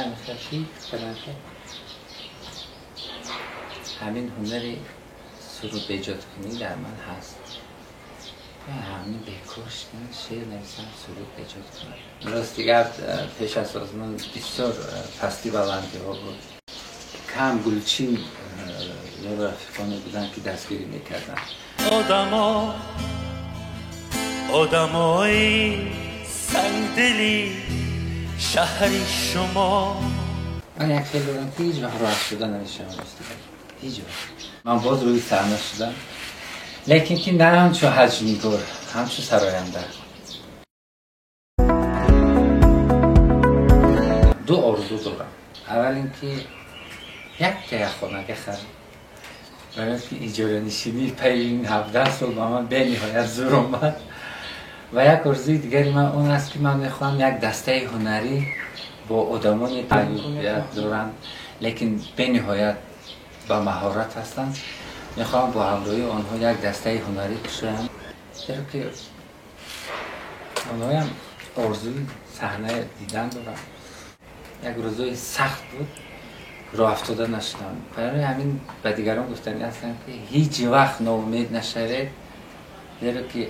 Ман фикр кардам, ки ҳамин ҳунари суруд эҷодкунӣ дар ман ҳаст. Ҳамин бекор шудан, шеър нависам, суруд эҷод кунам. Рости гап, пеш аз озмун бисёр пастӣ баландиҳо буд. Кам гулчин ёру рафиқоне буданд, ки дастгирӣ мекарданд. Одамо, одамои сангдили шаҳри шумо. Ман як фикр дорам, ки ҳеҷ вақт роҳат шуда намешавам, рости гап, ҳеҷ вақт. Ман боз рӯи саҳна шудам, лекин ки на ҳамчун ҳаҷвнигор, ҳамчун сароянда. Ду орзу дорам. Аввал ин ки якта як хонага харам, барои ки иҷоранишинӣ пайи ин 17 сол ба ман бениҳоят зӯр омад. Ва як орзуи дигари ман он аст, ки ман мехоҳам як дастаи ҳунарӣ бо одамоне таҷрибият доранд, лекин бениҳоят ба маҳорат ҳастанд. Мехоҳам бо ҳамроҳии онҳо як дастаи ҳунарӣ кушоям, зеро ки онҳоям орзуи саҳна дидан доранд. Як рӯзои сахт буд, роҳ афтода нашудам. Барои ҳамин ба дигарон гуфтанӣ ҳастам, ки ҳеҷ вақт ноумед нашавед, зеро ки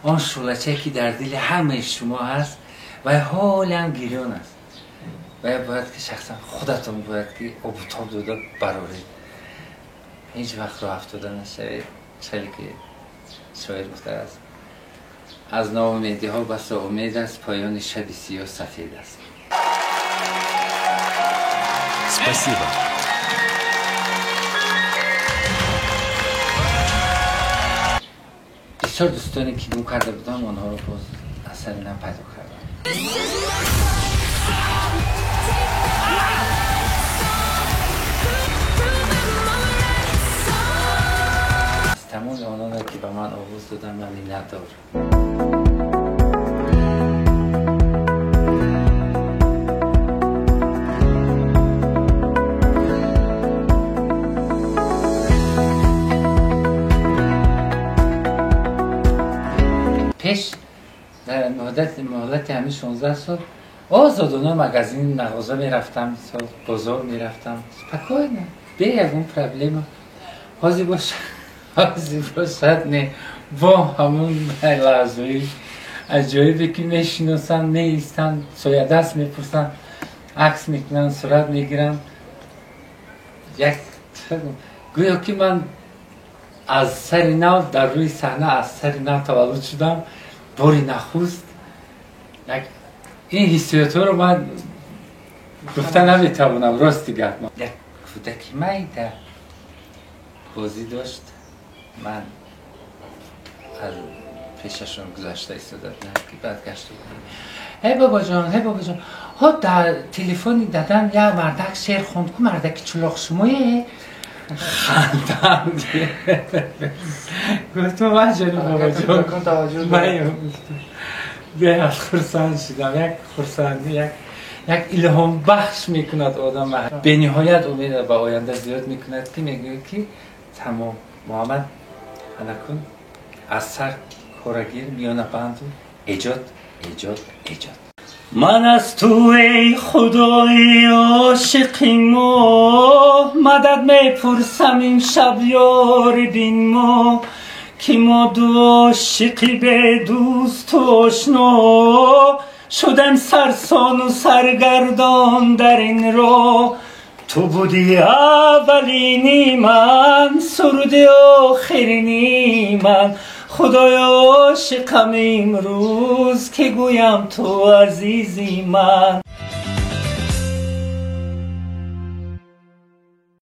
он шӯълачае, ки дар дили ҳамаи шумо ҳаст, вай ҳолиам гирён аст. Вай бояд ки шахсан худатон бояд ки обутоб дода бароред. Ҳеҷ вақт роҳ афтода нашавед. Чале ки шоир гуфтааст, аз ноумедиҳо басо умед аст, поёни шаби сиёҳ сафед аст. Спасибо. Бисёр дӯстоне, ки гум карда будам, онҳоро боз аз сари нав пайдо кардам. Аз тамоми ононе, ки ба ман овоз доданд, ман миннатдорам. Пеш дар муҳлати ҳамин 16 сол озодона магазин, мағоза мерафтам, бозор мерафтам, спокойно, бе ягон проблема. Ҳозир бошад не, бо ҳамон лаҳзаи аҷоибе, ки мешиносанд, меистанд, соядаст мепурсанд, акс мекунанд, сурат мегиранд. Як гӯё ки ман аз сари нав дар рӯи саҳна аз сари нав таваллуд шудам, бори нахуст. Як ин ҳиссиётҳоро ман гуфта наметавонам, рости гап. Як кӯдаки майда бозӣ дошт, ман аз пешашон гузашта истода будам, ки баъд гашта будам. Ҳей бобоҷон, ҳей бобоҷон, ҳо дар телефони дадам як мардак шеър хонд, ку мардаки чулоқ шумое? Хандам. Гуфтам, ман ҷони бобоҷон, беҳад хурсанд шудам. Як хурсандӣ, як илҳомбахш мекунад одам, бениҳоят умед ба оянда зиёд мекунад, ки мегӯяд, ки тамом, Муҳаммад, анакун аз сар корагир, миёнабанду эҷод, эҷод, эҷод. Ман аз ту, эй худои ошиқи мо, мадад мепурсам имшаб, ёри бин мо, ки мо ду ошиқи бедӯсту ошно шудем, сарсону саргардон дар ин роҳ. Ту будӣ аввалини ман, суруди охирини ман. Худоё, ошиқам имрӯз, ки гӯям, ту азизи ман.